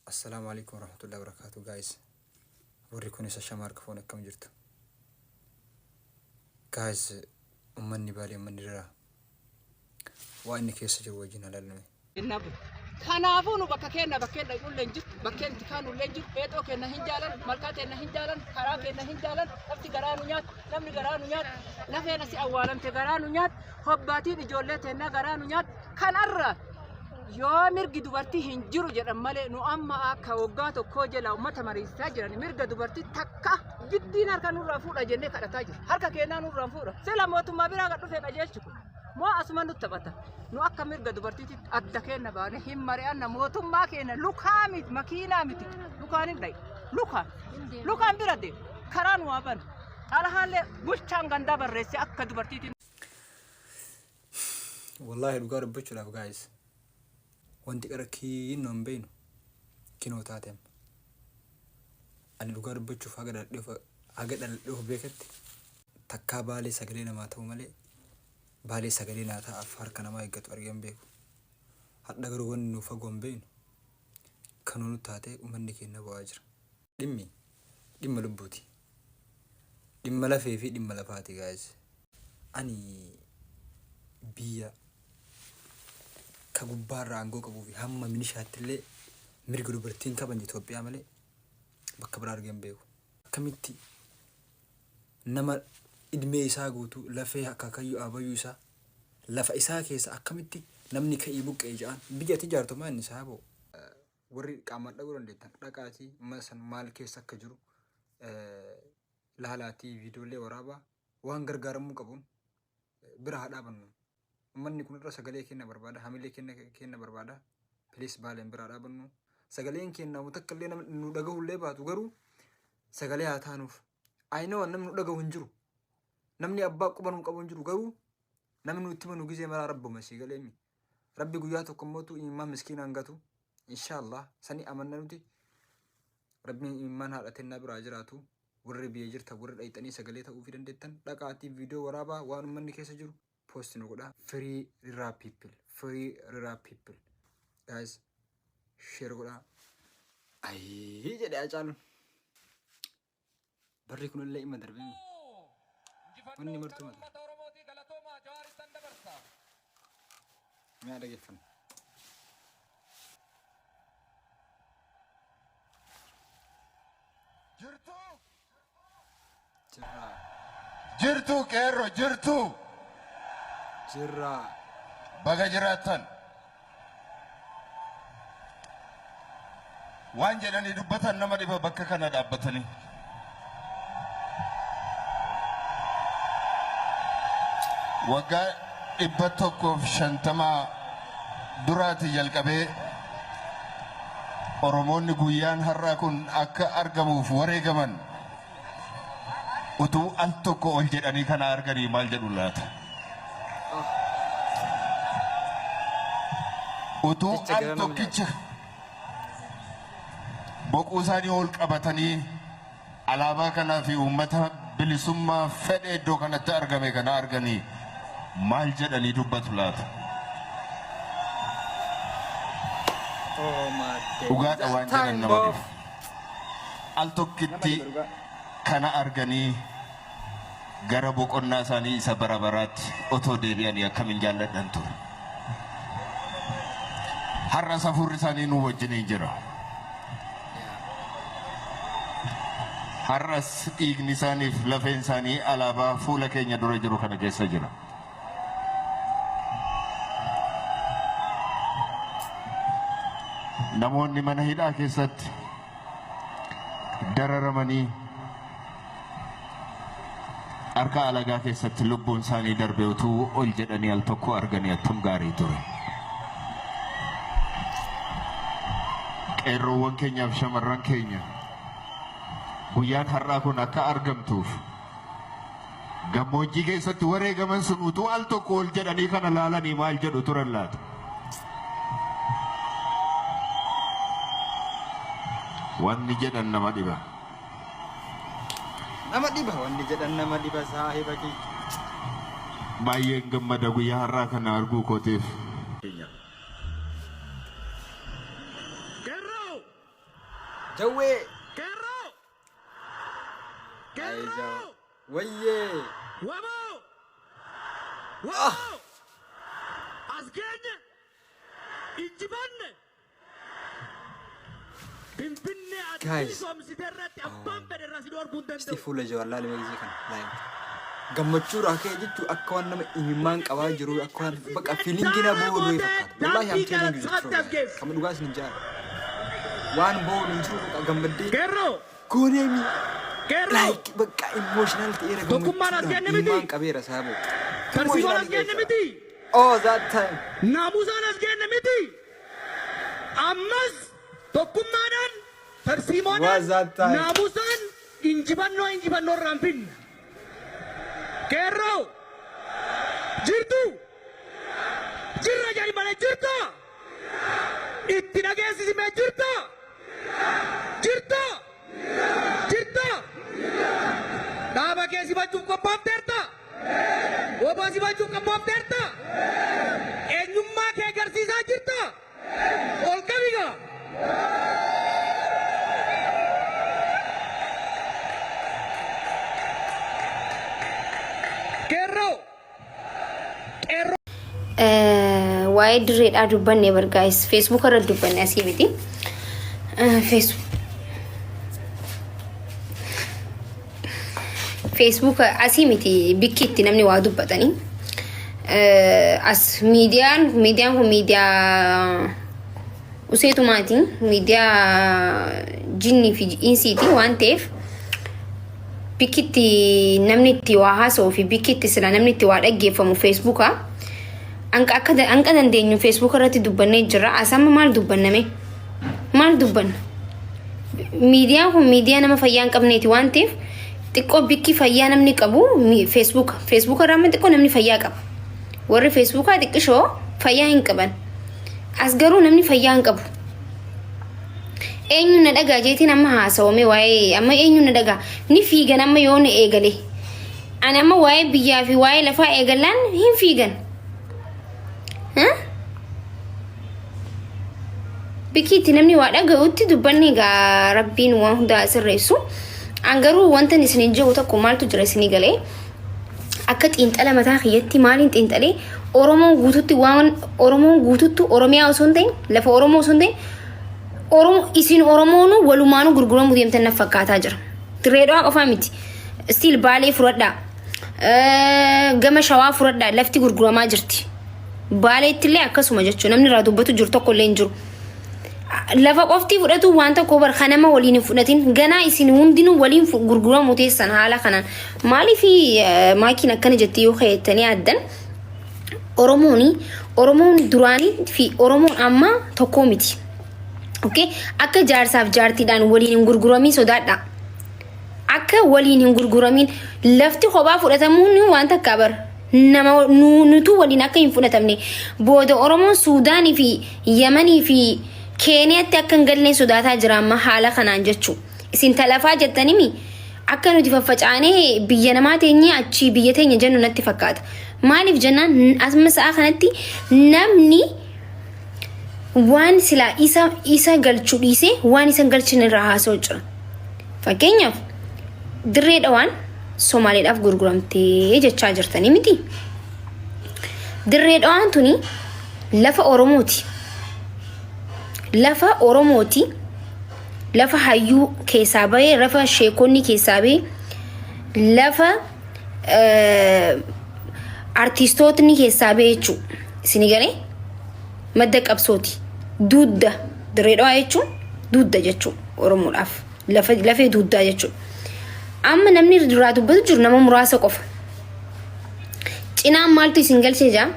Assalaamu alaikum warahmatullahi wabarakatuh guys. Warri kunis ashama harka fuune akkam jirtu? Guys, ummanni Baalee, ummanni Diraa waan inni keessa jiru wajjin halaalame. Innabu. Kanaafuu nu bakka keenna bakkeen dhaqnullee hin jirtu, bakkeen itti kaanullee hin jirtu, heexoo keenna hin jaalan, malkaa teenna hin jaalan, karaa keenna hin jaalan, lafti garaa nu nyaatti, namni garaa nu nyaatti, lafeen asii awwaalamte garaa nu nyaatti, hobbaatiin ijoollee teennaa garaa nu nyaatti. Kanarra yoo mirgi dubartii hin jiru jedhan malee nu amma akka waggaa tokkoo jala uummata mariisisaa jiran mirga dubartii takka giddiin harka nurraa fuudha jennee kadhataa jira. Harka keenyaa nurraa fuudha. Sila mootummaa biraa kan dhufee qajeelchu kun. Moo asuma nutti taphata. Nu akka mirga dubartiititti adda keenna baane hin mari'anna mootummaa keenya lukaa miti makiinaa miti lukaan hin dhayi. Lukaan. Lukaan bira deema. Karaa nu haa banu. Xalahaallee bulchaan gandaa barreessee akka dubartiitiin. Wallaahi dhugaa dubbachuudhaaf guys wanti qara kiinnoo hin beeynu kinoo taate amma. Ani dhugaa dubbachuuf haga dhaladhee of haga dhaladhee of beeketti takkaa baalee sagalee namaa ta'u malee baalee sagalee naa ta'aaf harka namaa eeggatu argee hin beeku. Hadha garuu wanni nu fagoo hin beeynu kanoo nu taatee ummanni keenya bo'aa jira. Dhimmi dhimma lubbuuti. Dhimma lafee fi dhimma lafaati guys. Ani biyya ka gubbaarra aangoo qabuu fi hamma minishaatti illee mirga dubartiin kabajne Itoophiyaa malee bakka biraa argee hin beeku. Akkamitti nama idmee isaa guutuu lafee akaakayyuu abayyuu isaa lafa isaa keessa akkamitti namni ka'ii buqqa'e ja'aan biyya ati ijaartu maa inni saaboo. Warri qaamaan dhaquu dandeettan dhaqaatii mana san maal keessa akka jiru laalaatii viidiyoolee waraabaa waan gargaaramuu qabuun bira haa dhaabannu. Uummanni kun irra sagalee kenna barbaada, hamilee kenna kenna barbaada. Please Baaleen bira haa dhaabannu. Sagaleen keenya nama takka illee namni nu dhagahullee baatu garuu sagalee haa taanuuf. I know namni nu dhagahu hin jiru. Namni abbaa quba nu qabu hin jiru garuu namni nutti himanu gizee maraa rabbuma sii galeemi. Rabbi guyyaa tokko immoo imimmaan miskiina hin gatu. Inshaallah sani amanna nuti. Rabbiin imimmaan haadha tennaa biraa jiraatu. Warri biyya jirtan warri dhayxanii sagalee ta'uufii dandeettan dhaqaatii viidiyoo waraabaa waan ummanni keessa jiru post nu godhaa. Free Riraa people. Free Riraa people. Guys share godhaa. Ayii jedhe Hacaaluun. Barri kunillee ima darbee. Wanni martuu mata. Mee dhageeffanna. Jirtuu? Jirraa. Jirtuu qeerro jirtuu? Jirraa. Baga jiraattan. Waan jedhanii dubbatan nama dhiba bakka kana dhaabbatanii. Waggaa 150 duraati jalqabee Oromoonni guyyaan har'aa kun akka argamuuf wareegaman utuu al tokko ol jedhanii kana arganii maal jedhu laata? Utuu Jecha al gara nama tokkicha boquu isaanii ol qabatanii alaabaa kanaa fi uummata bilisummaa fedhe iddoo kanatti argame kana arganii maal jedhanii dubbatu laata? Oh my days. Dhugaadha waan jedhan Time nama bomb. dhiba. Al Nama tokkitti dhiba dhugaa. kana arganii gara boqonnaa isaanii isa bara baraatti otoo deebi'anii akkamin jaalladhan ture. Har'as hafuurri isaanii nu wajjiniin jira. Har'as dhiigni isaaniif lafeen isaanii alaabaa fuula keenya dura jiru kana keessa jira. Namoonni mana hidhaa keessatti dararamanii harka alagaa keessatti lubbuun isaanii darbe utuu ol jedhanii al tokko arganii attam gaarii ture. Qeerroowwan keenyaaf shamarran keenya guyyaan har'aa kun akka argamtuuf gammoojjii keessatti wareegaman sun utuu al tokko ol jedhanii kana laalanii maal jedhu turan laata? Wanni jedhan nama dhiba. Nama dhiba wanni jedhan nama dhiba saahiba kiyya. Baay'een gammada guyyaa har'aa kana arguu kootiif. Qeerroo! Jawwee! Qeerroo! Ay, Qeerroo! Jawwee. Wayyee! Waboo! Waboo! As geenye! Injifanne! Finfinnee ati Guys. bilisoomsite irratti abbaan fedhe irraa si dhoorguu hin Isti danda'u. fuula Jawaar laalee gisee kana like. Gammachuudhaa ka'e jechuun akka waan nama imimmaan qabaa jiru, akka waan bakka feeling na boo'u du'e fakkaata. Wallaahi, I'm telling you the truth. Kama dhugaa isin hin jaala. Waan boo'u hin jiru, bakka gammaddee Qeerroo! gooneemi. Qeerroo! Like bakka emotional ta'eera. Tokkummaan as gammachuudhaan kenne miti. imimmaan qabeera saaboo. Tarsiifoon as kenne miti. Oh, that time. Naamusaan as kenne miti. Ammas tokkummaadhaan, tarsiimoodhaan, Was that time? naamusaan injifannoo injifannoo irraan finna. Qeerroo! Jirtu! Jirra jedhi malee, jirta! Itti dhageessisimee, jirta! Jirta! Jirta! Dhaaba kee simachuuf qophoofteerta! Oboo simachuuf qophoofteerta! Eenyummaa kee agarsiisaa jirta! Ol qabigaa! Qeerroo! Qeerroo! Waa'ee dirreedhaa dubbanne bar guys, Facebook irra dubbanne, asii miti. Facebook asii miti bikki itti namni waa dubbatanii. As miidiyaan kun miidiyaa useetumaati, miidiyaa jinnii fi insiiti waan ta'eef, bikkitti namni itti waa haasa'uu fi bikkitti sila namni itti waa dhaggeeffamu Facebooka. Anqa akka anqa dandeenyu Facebook irratti dubbannee jirra. Asamma maal dubbanname? Maal dubbanna? Miidiyaan kun miidiyaa nama fayyaa hin qabneeti waan ta'eef, xiqqoo bikki fayyaa namni qabu Facebooka. Facebooka irraa amma xiqqoo namni fayyaa qaba. Warri Facebookaa xiqqishoo fayyaa hin qaban. As garuu namni fayyaa hin qabu. Eenyu na dhagaa jeetiin amma haasawame, waa'ee amma eenyu na dhagaa? Ni fiigan amma yoo na eegale. Ani amma waa'ee biyyaa fi waa'ee lafaa eegallaan hin fiigan. Bikkiitti namni waa dhaga'utti dubbanni egaa rabbiin waan hundaa sirreessu. An garuu wanta isin jiru tokko maaltu jira isinii galee, akka xiinxala mataa kiyyatti maaliin xiinxalee, Oromoon guututti, waan Oromoon guututtu, Oromiyaa osoo hin ta'in, lafa Oromoo osoo hin ta'in, Oromoo isin Oromoonu walumaanuu gurguramuu deemtan na fakkaataa jira. Dirree Dhawaa qofaa miti. Still Baalee fudhadhaa. Gama Shawaa fudhadhaa, lafti gurguramaa jirti. Baaleetti illee akkasuma jechuudha. Namni irraa dubbatu jiru tokko illee hin jiru. Lafa qofti fudhatu waan tokko bar kanama waliin hin fudhatin, ganaa isin hundinuu waliin gurguramuu teessan haala kanaan. Maaliif maakiin akkana jetti yoo keettanii addan, Oromoon duraanii fi Oromoon ammaa tokkoo miti. Okay? Akka jaarsaaf jaartiidhaan waliin hin gurguramiin sodaadha. Akka waliin hin gurguramiin, lafti kophaa fudhatamuun waan takkaa bar. Nama nutu waliin akka hin fudhatamne, booda Oromoon Suudaanii fi Yamanii fi Keeniyaatti akka hin gallee sodaataa jira amma haala kanaan jechuu. Isin talafaa jettanimi akka nuti faffacaanee biyya namaa teenyee achii biyya teenya jennu natti fakkaata. Maaliif jennaan, asuma sa'a kanatti namni waan silaa isa galchu dhiisee waan isa hin galchine irraa haasa'u jira. Fakkeenyaaf, Dirree Dhawaan Somaaleedhaaf gurguramtee jechaa jirtanii miti. Dirree Dhawaan tuni lafa Oromooti. Lafa Oromooti. Lafa hayyuu keessaa bahee, lafa sheekonni keessaa bahee, lafa artistootni keessaa bahee jechuudha. Isinii galee, madda qabsooti. Duudda, Dirree Dhawaa jechuun duudda jechuudha Oromoodhaaf. Lafa lafee duuddaa jechuudha. Amma namni duraa dubbatu jiru nama muraasa qofa. Cinaan maaltu isin galchee jaa?